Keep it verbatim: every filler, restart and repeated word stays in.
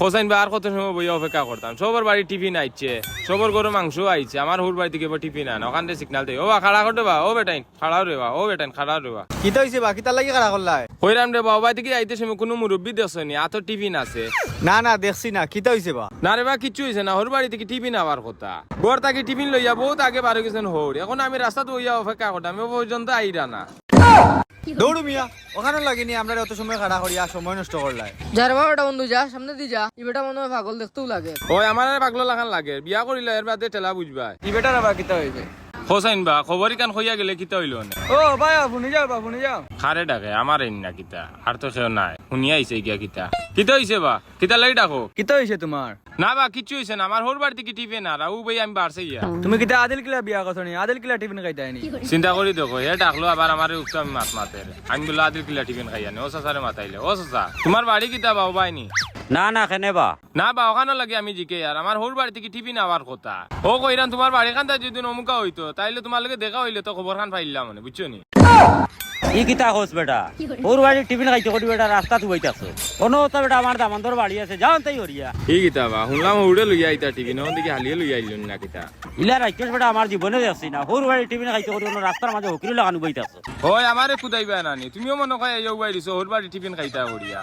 হোসাইন বা, আর কত সময় বইয়া অপেক্ষা করতাম? সবর বাড়ি টিফিন আইছে, সবর ঘরো মাংস আইছে, আমার হউর বাড়ি থাকি বা টিফিন আন, অখান থাকি সিগনাল দেই। ও বা, খাড়া কর দে বা, ও বেটাইন, খাড়া রে বা, ও বেটাইন, খাড়া রে বা। কিতা অইছে বা? কিতার লাগি খাড়া করলায়? কইরাম রে বা, ও বাড়ি থাকি আইতে সময় কুনু মুরব্বি দেখছো নি? আতো টিফিন আছে। না, না, দেখছি না। কিতা অইছে বা? না রে বা, কিচ্ছু অইছে না। হউর বাড়ি থাকি টিফিন আওয়ার কথা। ঘর থাকি টিফিন লইয়া বউত আগে বার অই গেছইন হউর। অখন আমি রাস্তাত বইয়া অপেক্ষা করতাম, ও পর্যন্ত আইরা না। দৌড়ু মিয়া, অখানর লাগি নি আমরারে অত সময় খাড়া করিয়া সময় নষ্ট করলায়। যা রে বাবা, ওটা বন্ধু, যা, সামনে দি যা। ই বেটা মনে অয় পাগল দেখতেও লাগে। ওই, আমারে পাগল লাখান লাগে, বিয়া করিলা এর বাদে ঠেলা বুঝবায়। ই বেটার আবার কিতা অইছে? হোসাইন বা, খবর ইখান কইয়া গেলে কিতা অইলো নে? ও ভাই, আপনি যাও, আপনি যাও। কারে ডাকে? আমার এই না কিতা? আর তো কেউ নাই। হুনিয়া আইছে গিয়া কিতা? কিতা অইছে বা? কিতা লাগি ডাকো? কিতা অইছে তুমার? না বা, কিচ্ছু অইছে না। আমার হউর বাড়ি থাকি টিফিন আর, ও ভাই আমি বাড়ছে ইয়া। তুমি কিতা আদিল কিলা বিয়া করছো নি? আদিল কিলা টিফিন খাইতায় নি? চিন্তা করি দেখো, হে ডাকলো আবার আমারে উক্ত আমি মাত মাতের। আমি বললো আদিল কিলা টিফিন খাইয়া নি? ও চাচারে মাতাইলে। ও চাচা, তুমার বাড়ি কিতা বা, ও ভাই নি? না, না, কেনে বা? না বা, অখানর লাগি আমি জিকাইয়ার, আমার হউর বাড়ি থাকি টিফিন আওয়ার কথা। ও কইরাম তুমার বাড়ি কান্দাত যদি অমুকা অইতো, তাইলে তুমার লগে দেখা অইলে তো খবর খান পাইলাম মানে, বুঝছো নি? ই কিতা কস বেটা? হউর বাড়ির টিফিন খাইতে করি বেটা রাস্তাত উবাই থাকছো। অনো তো বেটা আমার দামান্দর বাড়ি আছে, যাও তাই হরিয়া। ই কিতা বা, হুনলাম হউরে লইয়া আইতা টিফিন, অখন দেখি হালিয়ে লইয়া আইলো না কিতা? ইলা রাইখস বেটা আমার জীবনে দেখছি না। হউর বাড়ির টিফিন খাইতে করি অনো রাস্তার মাঝে হকির লাখান উবাই থাকছো। ওই আমারে কুদাইবা না নি, তুমিও মনে কয় এই উবাই দিছো, হউর বাড়ির টিফিন খাইতা হরিয়া।